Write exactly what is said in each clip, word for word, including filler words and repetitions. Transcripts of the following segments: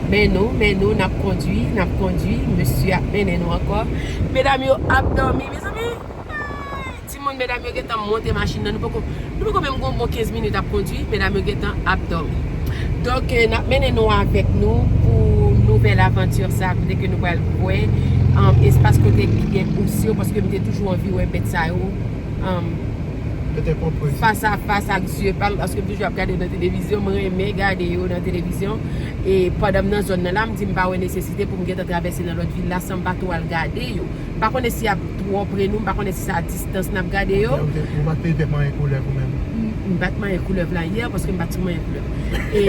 Men nou, men nou, n ap kondui, n ap kondui, mesye ap mennen nou ankò. Medam yo ap dòmi, mezanmi. Timoun, medam yo gentan monte machin nan, nou poko, nou poko menm gon bon kenz minit ap kondui, medam yo gentan ap dòmi. Donk, eh, n ap mennen nou avèk nou pou nouvèl avanti sa, kote ke nou pral wè, um, espas kote ki gen ous yo, paske m te toujou anvi wè bèt sa yo, um, fas a fas ak zye pa m, paske m toujou ap gade nan televizyon, m renmen gade yo nan televizyon. E pandan m nan zòn nan la, m di m pa wè nesesite pou m gentan travèse nan lòt vil la san m pa tou al gade yo. M pa konnen si y ap twò pre nou, m pa konnen si se a distans n ap gade yo. Ok, ok. Ou pa t peye tèt manyen koulèv ou menm? M, m pa t manyen koulèv la yè, paske m pa t sou manyen koulèv. E,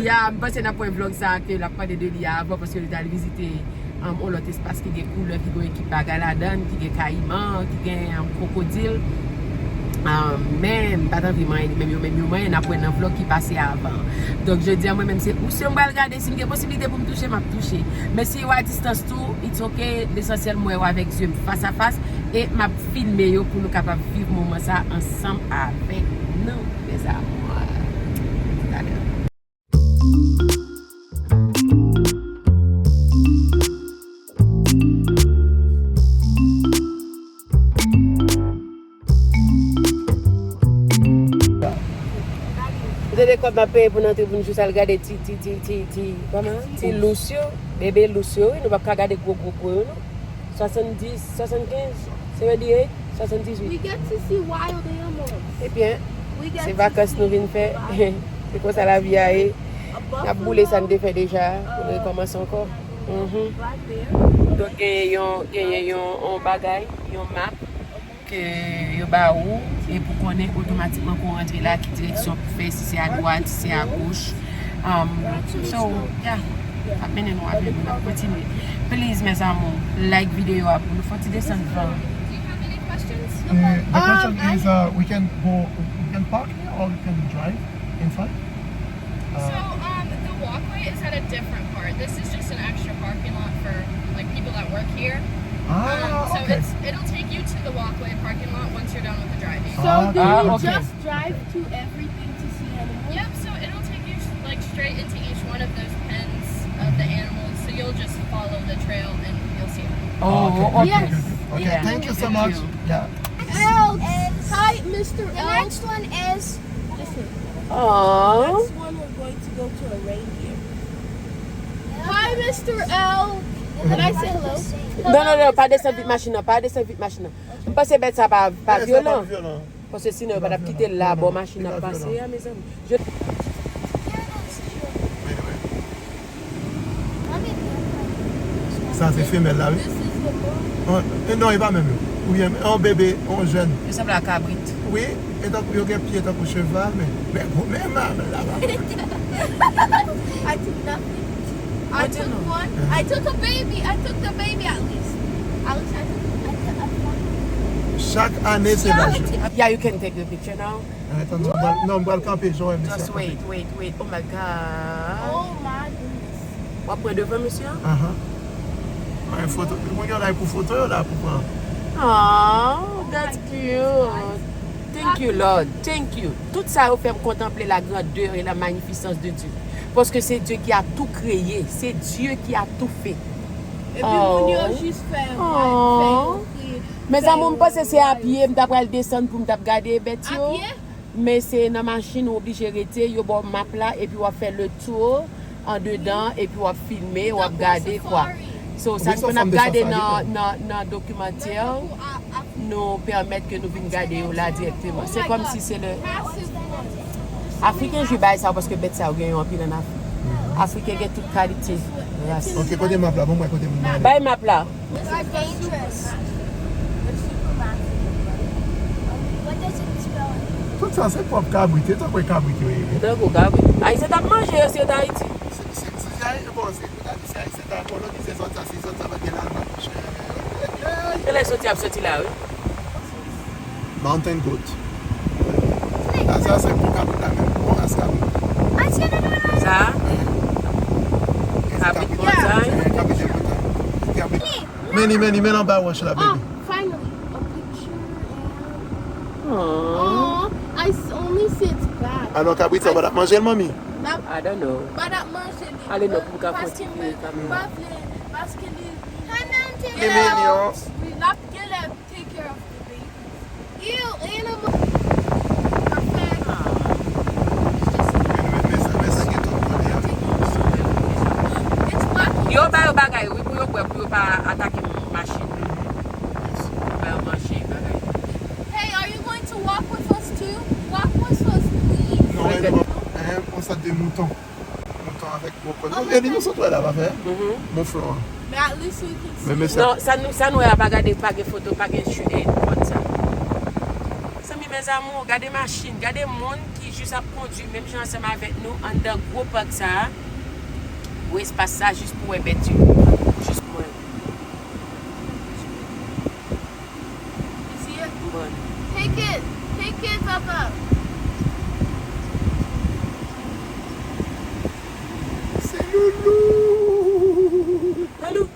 ya, m panse n ap wè vlòg sa a ke l ap pale de li a avan, paske nou t al vizite, um, yon lòt espas ki gen koulèv, ki gen ekip bagay ladan, ki gen kayiman, ki gen, um, kwokodil. Um, men, m pa t anvi manyen li, menm yo, menm yo manyen, n ap wè nan vlòg ki pase avan. Donk, jodi a, mwen menm, se ous yo m pral gade, si m gen posiblite pou m touche, m ap touche. Men si yo a distans tou, it's ok, lesansyèl, m wè yo avèk zye m fas a fas, e m ap filme yo pou nou kapab viv moman sa ansanm avèk nou, mes amours. Talè. Ou tande kòb m ap peye pou n antre pou n jis al gade ti, ti, ti, ti, ti, kòman? Ti lous yo, bebe lous yo, wi, nou p ap ka gade gwo, gwo, gwo yo, non. Swasanndis, swasannkenz, seventy-eight, swasanndizuit. We get to see wild animals. Ebyen, se vakans nou vin fè. Se konsa lavi a ye. N ap boule sa n te fè deja pou n rekòmanse ankò. Mhm. Donk, genyen yon, genyen yon, yon bagay, yon map ke yo ba ou, e pou konnen otomatikman ke w rantre la, ki direksyon pou fè, si se a dwat, si se a goch. Um, so, yeah, ap mennen nou avè nou, n ap kontinye. Please, mes amours, like videyo a pou nou fè yon ti desann van. Do you have any questions? Mm, the question is, uh, we can go, we can park here or we can drive inside? So, um, the walkway is at a different part. This is just an extra parking lot for, like, people that work here. Ah, okay. Um, so it's, it'll take you to the walkway parking lot once you're done with the driving. So do you just drive to everything to see animals? Yep, so it'll take you, like, straight into each one of those pens of the animals. So you'll just follow the trail and you'll see them. Oh, okay. Yes. Okay, thank you so much. Yeah. Elk. Hi, Mister Elk. The next one is, listen. Aww. Next one, we're going to go to a reindeer. Hi, Mister Elk. Can I say hello? Non, non, non, pa desann vit machin nan, pa desann vit machin nan. M panse bèt sa pa, pa vyolan. Paske sinon, yo pa t ap kite l la, bò machin nan ap pase a, mezanmi. Je- Sa se femèl la, wi. Oh, eh, non, e pa menm yo. Oubyen, yon bebe, yon jèn. Yo sanble a kabrit. Wi, e tankou yo gen pye tankou cheval, men, men gwo, men manman la pa. I took nothing. I took one. I took a baby. I took the baby at least. At least I took, I took, I took. Chak ane se laj yo. Yeah, you can take the picture now. Arèt, non, m pral, non, m pral kanpe, jan w wè mesye ap kanpe. Just wait, wait, wait. Oh my God. Oh my goodness. W ap pran devan mesye a? Aha. Pran foto. Moun yo la pou foto, yo la pou pran. Oh, that's cute. Thank you, Lord. Thank you. Tout sa yo fè m kontanple la grandeur et la magnificence de Dieu. Paske se Dieu qui a tout créé. C'est Dieu qui a tout fait. Epi moun yo jis fè vibe, fè yo kriye. Mezanmi, m panse se a pye m ta pral desann pou m t ap gade bèt yo. A pye? Men se nan machin ou oblije rete, yo ba w map la, epi w ap fè le tour andedan, epi w ap filme, w ap gade kwa. So, sa n konn ap gade nan, nan, nan dokimantè, nou pèmèt ke nou vin gade yo la dirèkteman. Se kòmsi se le, Afriken jwi bagay sa yo, paske bèt sa yo gen yo anpil ann Afrik. Afriken gen tout kalite ras. Ok, kote map la? Bon, mwen kote moun nan ale. Bay map la. They are dangerous. They're super massive. What does it spell? Tout sa se pwòp kabrit, e tankou e kabrit yo ye. Tankou kabrit. Ayisyen t ap manje yo si yo t Ayiti. Se, se, se, se, bon, se, se Ayisyen t ap kolonize zòn sa, si zòn sa pa t gen lalman, monchè. Genlè soti ap soti la, wi. Mountain goat. Sa, sa se pou kabrit la menm. Bon ras kabrit. Sa? Kabrit montay? Kabrit de montay. Kabrit. Men li, men li, men l anba wòch la, baby. Oh, finally, a picture. Aw. Aw, I s-, only see its back. Alò, kabrit sa, w pa t ap manje l, manmi? I don't know. Ale non, pou m ka fè yon ti pye kanmenm. Li mignon. Wi, l ap genlè take care of the baby. Ew, animal. Yo ba yo bagay, wi, pou yo bwè, pou yo pa atake machin. Yo ba yo manje, bagay. Hey, are you going to walk with us too? Walk with us, please. Non, eh, on sòt de mouton. Mouton avèk gwo kòn. Gade nou sot wè la, pa fè? Mouflon an. But at least we can see. Men, men sa. Non, sa nou, sa nou wè a pa gade, pa gen foto, pa gen chute, eh, kòd sa. Mezanmi, mes amours, gade machin, gade moun ki jis ap kondui menm jan ansanm avèk nou anndan gwo pak sa a. Gwo espas sa jis pou wè bèt yo. Jis pou wè. Bon. Take it, take it, papa. Se loulou. Loulou.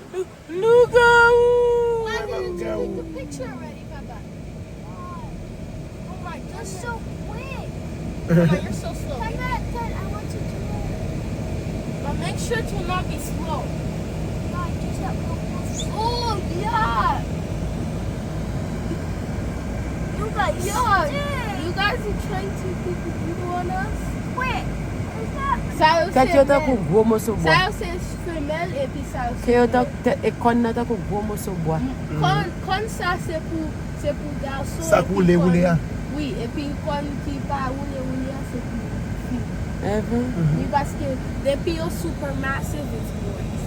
Lougawou! Why didn't you take the picture already, Papa? Oh my goodness. You're so quick. Papa, you're so slow. Papa, Dad, I want to do it. But make sure to not be slow. Yeah, just that real fast. Oh, yeah. You guys, yeah, stink. You guys are trying to put the doodoo on us? Wait, is that... Sa yo se mèl. Tèt yo tankou gwo moso bwa. Sa yo se femèl epi sa yo se mèl. Ke yo tan-, tè-, e kòn nan tankou gwo moso bwa. Kòn, kòn sa se pou, se pou gason. Sa k woule, woule a. Wi, epi kòn ki pa woule, woule a, se pou fi. Wi, paske depi yo supermassive, it's boys.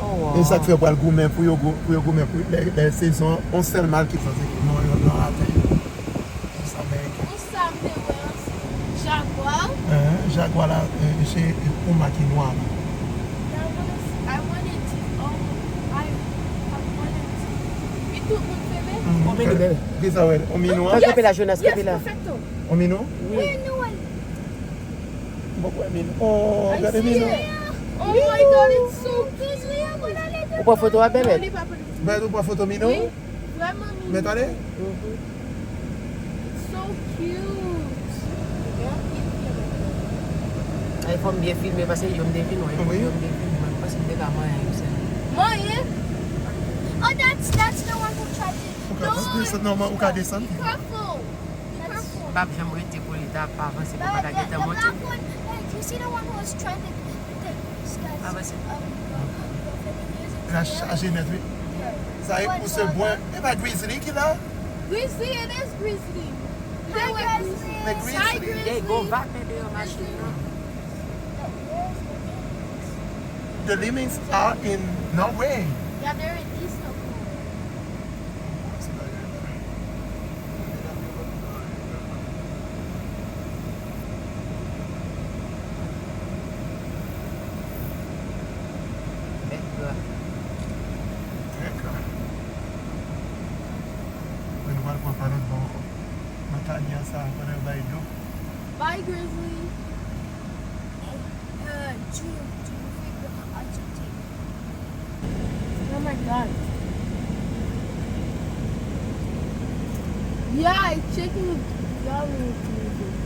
Oh, wow. E sa k fè yo pral goumen pou yo gou-, pou yo goumen pou lè, lè sezon, yon sèl mal ki sanse non, yo, non, atè yo. Jis Ameriken. Pou sa m te wè an se Jagwa. Hein, Jagwa la, eh, se Puma ki nwa la. I wanna see, I wanted to, oh, I, I wanted to. Wi, tout moun fèmen. Konbyen de bebe? Ki sa wè? On minou an? Kanpe la, Jonas, kanpe la. Yes, perfecto. On minou? Wi. Wi, nou wè. Bon, wè minou. Oh, gade minou. Oh my God, it's so cute. Ou pran foto a, bebe? Bebe, ou pran foto minou? Wi. Vrèman mignon. Men tande? So cute. Ay, fò m byen filme, paske yo m te vin wè, yo m te vin wè, paske m te ka manyen yo sèlman. Manyen? Oh, that's, that's the one who tried to... Ou ka desann, non, ou ka desann. Be careful. Be careful. M p ap janm rete pou li ta pa avanse, pou pa ta gentan monte. But the, the black one, like, you see the one who was trying to... Avanse. La chaje nèt, wi. Sa e pou se bwen. E pa Grizzly ki la? Grizzly, it is Grizzly. Hi, Grizzly. Men Grizzly. Hi, Grizzly. Ey, gon vag nan deyò machin nan. The lemmings are in Norway. Yeah, they're in East Norway. Bèt gra. Trè gra. Mwen, nou pral pran pa lòt bò ankò. Nan tanya sa, pandan yo bay dlo. Bye, Grizzly. Uh, June, June fifth, I'll take. Oh my God. Yeah, it's shaking.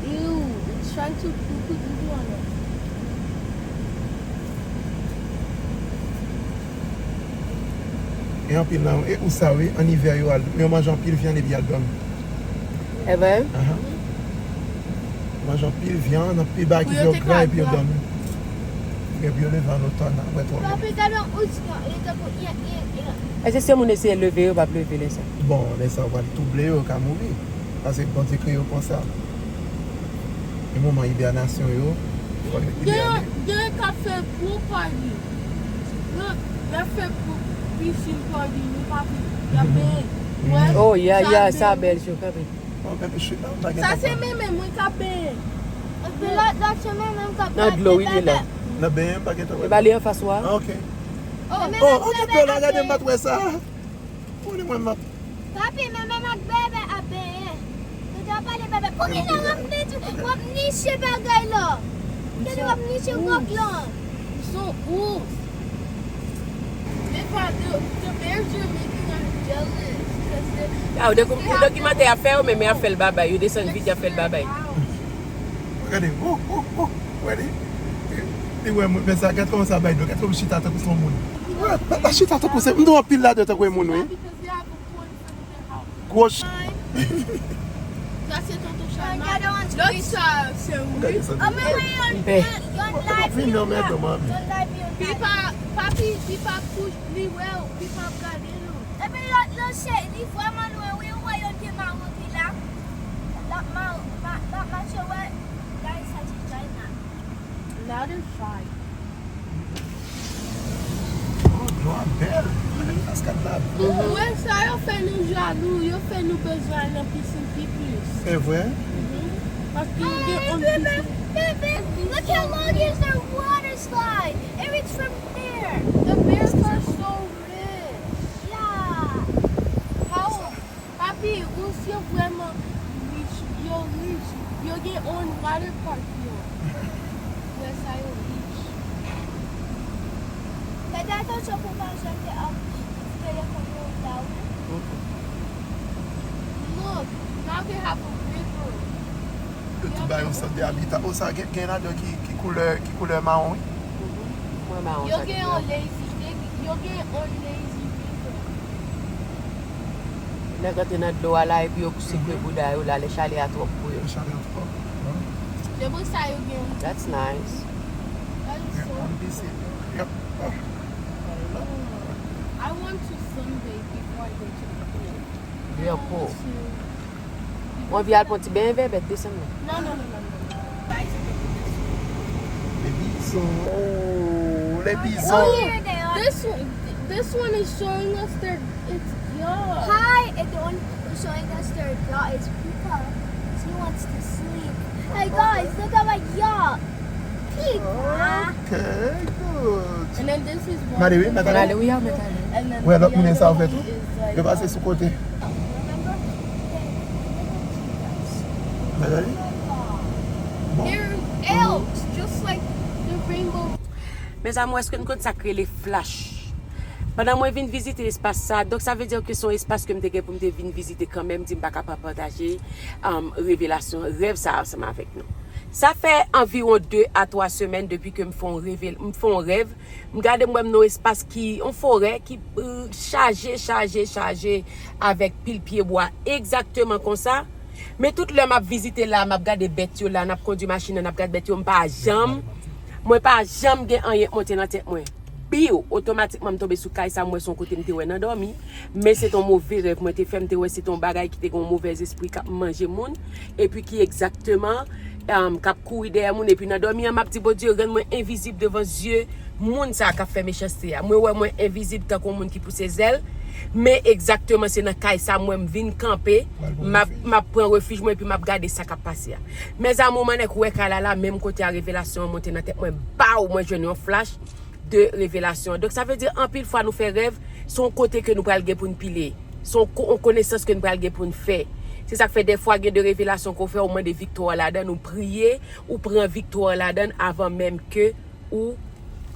Ew, it's trying to put it on it. E anpil nan, e ou sa wi, an ivè yo al, yo manje anpil vyann epi y al dòmi. E vre? Aha. Manje anpil vyann, anpil bagay ki fè yo gra epi yo dòmi. Epi yo leve an otòn, apre twò mwa. Papi, gade yon ouz lan, li tankou, eske si moun eseye leve yo, yo p ap leve lè sa? Bon, lè sa yo pral touble yo, yo ka mouri. Paske Bondye kreye yo konsa. E moman ibènasyon yo, fò yo ibène. Gen, gen k ap fè gwo pati. Lòt, y ap fè gwo pisin pati, nou pa pi, y ap benyen. Oh, ya, ya, sa bèl, yo kanpe. Sa se menm mwen k ap benyen. Epi lòt, lòt se menm mwen k ap benyen. Nan dlo, wi, li la. Nan benyen, pa gentan wè. E ba li anfas ou a. Ah, ok. Oh, oh, ok, la, gade, m pa t wè sa. Konnen mwen, m ap... Papi, men menm ak bebe ap benyen. Yo te ap pale bebe. Pou ki lè w ap niche, w ap niche bagay la? Tande w ap niche gwòg lan. Son ouf. Men pa the, the bears are making us jealous, 'cause they... Ah, ou doki-, ou dokimantè y ap fè yo, men, men y ap fè l babay. Yo desann vit, y ap fè l babay. Gade, oh, oh, oh, gade. Wi, men sa, gad kòman sa bay dlo, gad kòman chita tankou se yon moun. Wi, la chita tankou se, m dwe anpil ladan tankou yon moun, wi. Gwo ch- Sa se tonton Chalman. Lòt sa se wi. Gade sa. Vin nan men manmi. Li pa, papi, li pa kouch, li wè w, li pa ap gade nou. Epi lòt lan se, li vrèman lwen, wi, ou wè yon de mawon ki la. L ap ma-, ma-, l ap mache, wè. Guys, sa se China. Loud and shy. Oh, dlo a bèl. Gade kaskad la bèl. Wè sa yo fè nou jalou, yo fè nou bezwen al nan pisin pi plis. Se vre? Paske yo gen on pisin. Look how long is their water slide. It reaches from there. The bears are so rich. Yeah. How Papi, Rous yo vrèman rich. Yo rich. Yo gen on water park yo. Frè sa yo rich. Fè atansyon pou w pa janm te ap telefòn ou la, wi. Look, now they have a river. Yo tou ba yon sant de abita. O sa gen, gen ladan ki, ki koulè, ki koulè mawon, wi. Mwen mawon. Yo sa gen gen yon lazy, yo gen yon lazy river. Nèg antre nan dlo a la epi yo sekwe bouda yo la, lè chalè a twòp pou yo. Lè chalè a twòp. Se pou sa yo gen. That's nice. That is so cool. Yep. I want to sunbathe before I go to the pool. Byen po. Ou anvi al pran ti benyen, Vèvèt, desann non. Non, non, non, non, non. Les bisons. Oh, les bisons. Oh, this one, this one is showing us their, its yaw. Hi, and the one showing us their yaw is Pika. She wants to sleep. Hey guys, look at my yaw. Pika. Okay, good. And then this is one. Mande wi, mèt ale. Mèt ale wi, mèt ale. And then the other one is like, yo pase sou kote. Remember? Mèt ale. Bon. They're elves, just like the rainbow. Mezanmi, èske n konn sa k rele flash? Pandan mwen vin vizite espas sa, donk sa vle di ke se yon espas ke m te gen pou m te vin vizite kanmenm, di m pa ka pa pataje, um, revelasyon, rèv sa ansanm avèk nou. Sa fè anviwon de a twa semèn depi ke m fè yon revel-, m fè yon rèv, m gade m wè m nan yon espas ki, yon forè ki, euh, chaje, chaje, chaje avèk pil pye bwa egzakteman konsa. Men tout lè m ap vizite la, m ap gade bèt yo la, n ap kondui machin nan, n ap gade bèt yo, m pa janm, mwen pa janm gen anyen k monte nan tèt mwen. Biw, otomatikman m tonbe sou kay sa, m wè se yon kote m te wè nan dòmi, men se t yon move rèv mwen te fè, m te wè se t yon bagay ki te gen yon movèzespri k ap manje moun, epi ki egzakteman, um, k ap kouri dèyè moun, epi nan dòmi an, m ap di, Bondye, rann mwen envizib devan zye moun sa k ap fè mechanste a. Mwen wè mwen envizib tankou yon moun ki pouse zèl, men egzakteman se nan kay sa m wè m vin kanpe, m ap, m ap pran refij mwen epi m ap gade sa k ap pase a. Mes amours, mwen nèk wè kay la la, menm kote a revelasyon an monte nan tèt mwen, baw, mwen jwenn yon flash de revelasyon. Donk sa vle di anpil fwa nou fè rèv, se yon kote ke nou pral gen pou n pile. Se yon ko-, yon konesans ke n pral gen pou n fè. Se sa k fè dèfwa gen de revelasyon ke w fè, ou mande viktwa ladan, ou priye, ou pran viktwa ladan avan menm ke ou,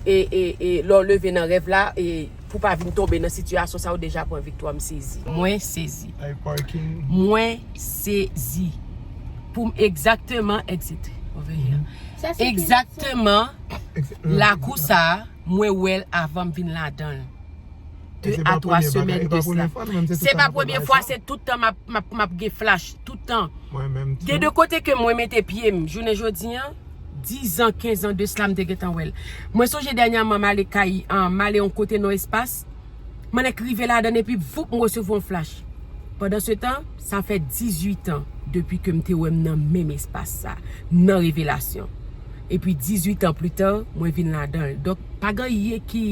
e, e, e, lè w leve nan rèv la, e, pou pa vin tonbe nan sitiyasyon sa, ou deja pran viktwa, m sezi. Mwen sezi. Mwen sezi. Pou m egzakteman, exit. Over here. Egzakteman lakou sa a, mwen wè l avan m vin ladan l. De a twa semèn de sila. Se pa premye fwa, se tout tan m ap, m ap, m ap gen flash, tout tan. Gen de kote ke mwen mete pye m, jounen jodi an, diz an, kenz an de sila, m te gentan wè l. Mwen sonje dènyèman, m ale kay, an, m ale yon kote nan espas, mwen nèk rive ladan l, epi voup, m resevwa yon flash. Pandansetan, sa fè dizuit an depi ke m te wè m nan menm espas sa, nan revelasyon. Epi dizuit an pli ta, mwen vin ladan l. Donk, pa gen anyen ki,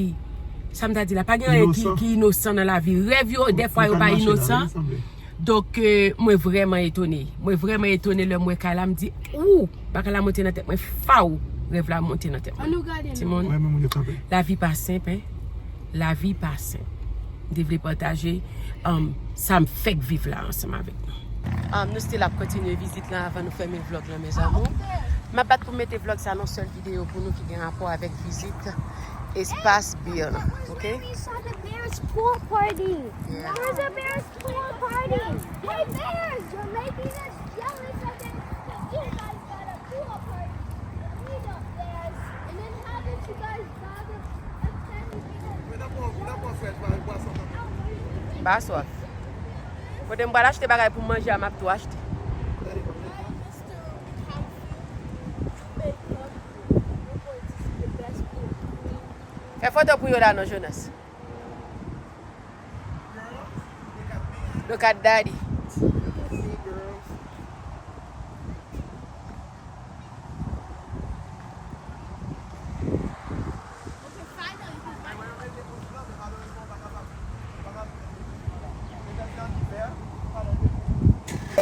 sa m ta di la, pa gen anyen ki, ki inosan nan lavi. Rèv yo, dèfwa yo pa inosan. Donk, euh, mwen vrèman etone. Mwen vrèman etone lè m wè kay la, m di, ou, bagay la monte nan tèt mwen, faw, rèv la monte nan tèt mwen. Ann nou gade. Timoun, lavi pa senp, en. Lavi pa senp. M te vle pataje, um, sa m fèk viv la ansanm avèk nou. Um, nou still ap kontinye vizit lan avan nou fèmen vlòg lan, mes amours. M ap bat pou m mete vlòg sa nan sèl videyo pou nou ki gen rapò avèk vizit espas Bill, ok? We saw the bears pool party. Yeah. There's a bears pool party. Hey, bears, you're making us jealous of it. You guys got a pool party. We don't, bears. And then how did M pa swaf. Kote m pral achte bagay pou m manje a, m ap tou achte. Fè foto pou yo la non, Jonas. Look at daddy.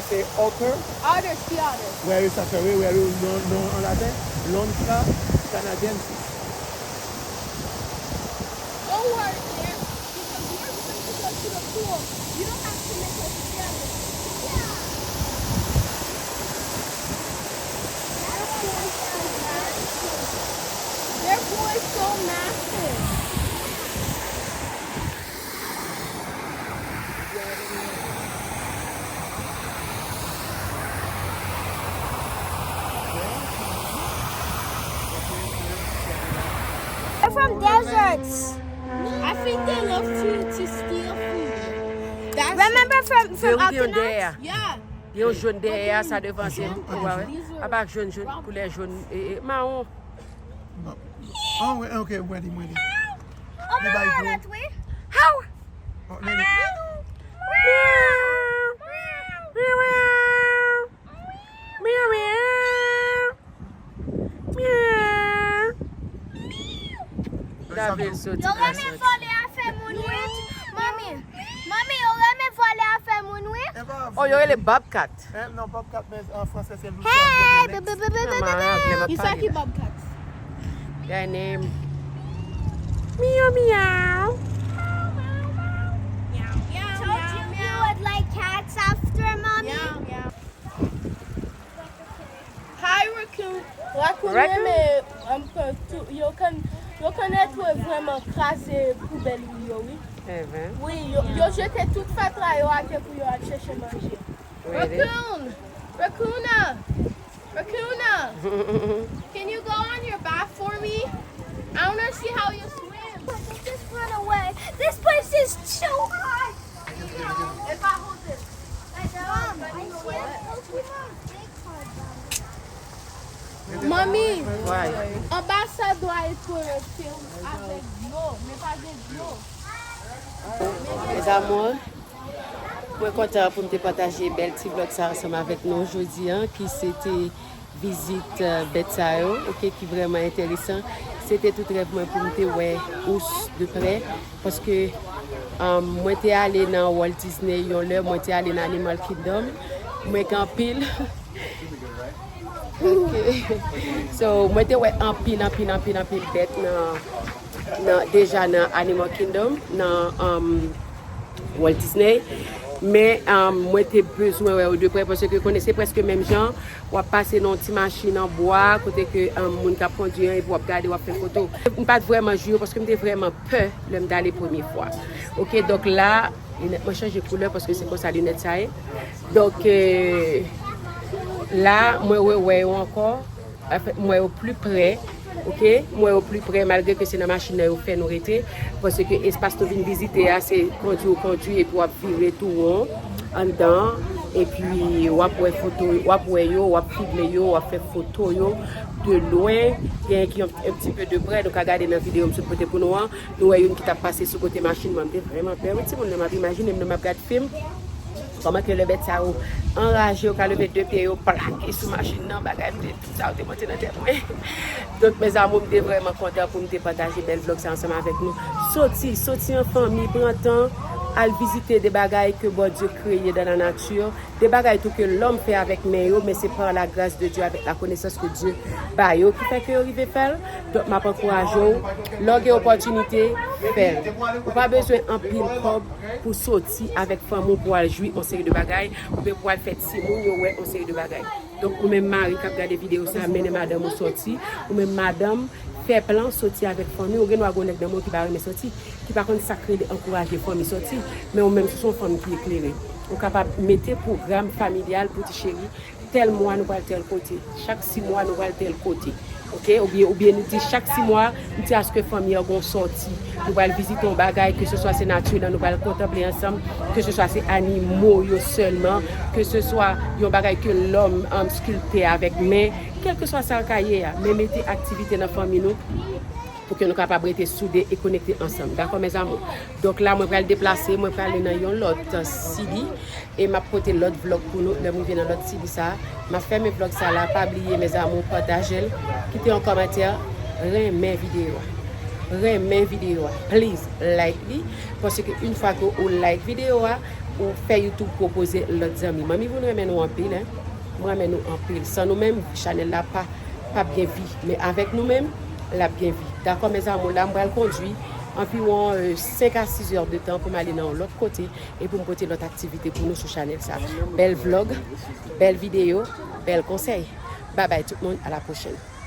Se otter? Otter, sea otter. Where is otter? Where is non, non, an laten? Lontra canadensis. Don't worry, Claire, because we're going to go to the pool. You don't have to make us jealous. Yeah. Their pool is so massive. Their pool is so massive. They're from deserts. I think they love to, to steal food. That's Remember from, from Yo, yo Arkanats? Dèyè. Yeah. Yo jòn dèyè a, sa devan se Jòn, kou a, wè. These are Apa jòn, jòn, brown. Koulè jòn, e, e, mawon. Ah, wi, ok, mwen li, mwen li. Oh, Li bay mawon gwo. That way. How? Oh, li, li. Lave l soti Yo renmen vòlè afè moun, wi. Manmi, manmi, yo renmen vòlè afè moun, wi. Oh, yo rele Bobcat. Eh, non, Bobcat, men an fransè, se loup. Hey, Bobcat. Ki sa ki Bobcat? Their name. Meow, meow. Told you you would like cats after, Mommy. Hi, Raccoon. Raccoon Raccoon? Renmen, um, ke tou, yo konn, yo konn tou vrèman kraze poubèl wi yo, wi. Wi, yo, yo jete tout fatra yo atè pou yo al chèche manje. Really? Raccoon! Racoona! Racoona! Can you go on your back for me? I wanna see how you swim. Just run away. This place is too hot. If I hold this. Mom, I see a Pokemon big card down there. Manmi, Why? Anba sa dwa e tou rete avèk dlo, men pa gen dlo. Mes amours, mwen kontan pou m te pataje bèl ti vlog sa ansanm avèk nou jodi a, ki se te vizit, euh, bèt sa yo, ok, ki vrèman enteresan. Se te tout rèv mwen pou m te wè ous de prè, paske, um, mwen te ale nan Walt Disney yon lè, mwen te ale nan Animal Kingdom, mwen gen anpil. Ok. So, mwen te wè anpil, anpil, anpil, anpil bèt nan, nan, deja nan Animal Kingdom, nan, um, Walt Disney. Men, um, mwen te bezwen wè yo de prè, paske konnen se prèske menm jan, w ap pase nan yon ti machin an bwa, kote ke, um, moun k ap kondui an, epi w ap gade, w ap fè foto. M pa t vrèman jwi yo, paske m te vrèman pè lè m t ale premye fwa. Ok, donk la, linèt mwen chanje koulè, paske se konsa linèt sa ye. Donk, euh, la, mwen rewè yo ankò. Anfen, m wè yo pli prè, ok? M wè yo pli prè, malgre ke se nan machin nan yo fè nou rete, paske espas nou vin vizite a, se kondui ou kondui, epi w ap vire tou won anndan, epi w ap wè foto, w ap wè yo, w ap filme yo, w ap fè foto yo de lwen, gen ki yon, yon ti pe de prè, nou ka gade nan videyo m sot pote pou nou an, nou wè youn ki t ap pase sou kote machin mwen, m te vrèman pè, wi, timoun nan m ap imajine m nan m ap gade fim. Kòman ke lè bèt sa yo anraje, yo ka leve de pye yo, plake sou machin nan, bagay, m te, tout sa yo te monte nan tèt mwen. Donk, mes amours, m te vrèman kontan pou m te pataje bèl vlog sa ansanm avèk nou. Soti, soti an fanmi, pran tan, al vizite de bagay ke Bondye kreye dans la nature, de bagay tou ke lòm fè avèk men yo, men se par la grâce de Dieu, avec la connaissance que Dieu ba yo, ki fè ke yo rive fè l. Donk, m ap ankouraje w, lè w gen opòtinite, fè l. Ou pa bezwen anpil kòb pou soti avèk fanmi w pou al jwi yon seri de bagay, oubyen pou al fè timoun yo wè yon seri de bagay. Donk, ou menm mari k ap gade videyo sa, mennen madanm ou soti. Ou menm madanm, fè plan, soti avèk fanmi w. Ou gen dwa gen yon nèg nan men w ki pa renmen soti, ki pa konn sa k rele ankouraje fanmi soti. Men ou menm, si w se yon fanm ki eklere, ou kapab mete pwogram familyal pou ti cheri. Tèl mwa nou pral tèl kote. Chak sis mwa nou pral tèl kote. Ok, oubyen, oubyen nou di chak sis mwa, nou di aske fanmi an gon sòti. Nou pral vizite yon bagay, ke se swa se nati lan, nou pral kontanple ansanm, ke se swa se animo yo sèlman, ke se swa yon bagay ke lòm um, skilpte avèk men, kèlkeswa sa l ka ye a, men mete aktivite nan fanmi nou pou ke nou kapab rete soude e konekte ansanm. Dakò, mes amours? Donk la, mwen pral deplase, mwen prale nan yon lòt sidi e m ap pote lòt vlòg pou nou lè m rive nan lòt sidi sa a. M ap fèmen vlòg sa la, pa bliye, mes amours, pataje l, kite yon kòmantè, renmen videyo a. Renmen videyo a. Please, like li, paske yon fwa ke ou like videyo a, ou fè YouTube pwopoze lòt zanmi. Manmi, nou renmen nou anpil, en. Mwen renmen nou anpil. San nou menm, chanèl la pa p ap gen vi. Men avèk nou menm, l ap gen vi. Dakò, mes amours, la m pral kondwi anviwon senk a sis è de tan pou m ale nan yon lòt kote e pou m pote lòt aktivite pou nou sou chanèl sa. Bèl vlòg, bèl videyo, bèl konsèy. Babay tout moun, a la pwochèn.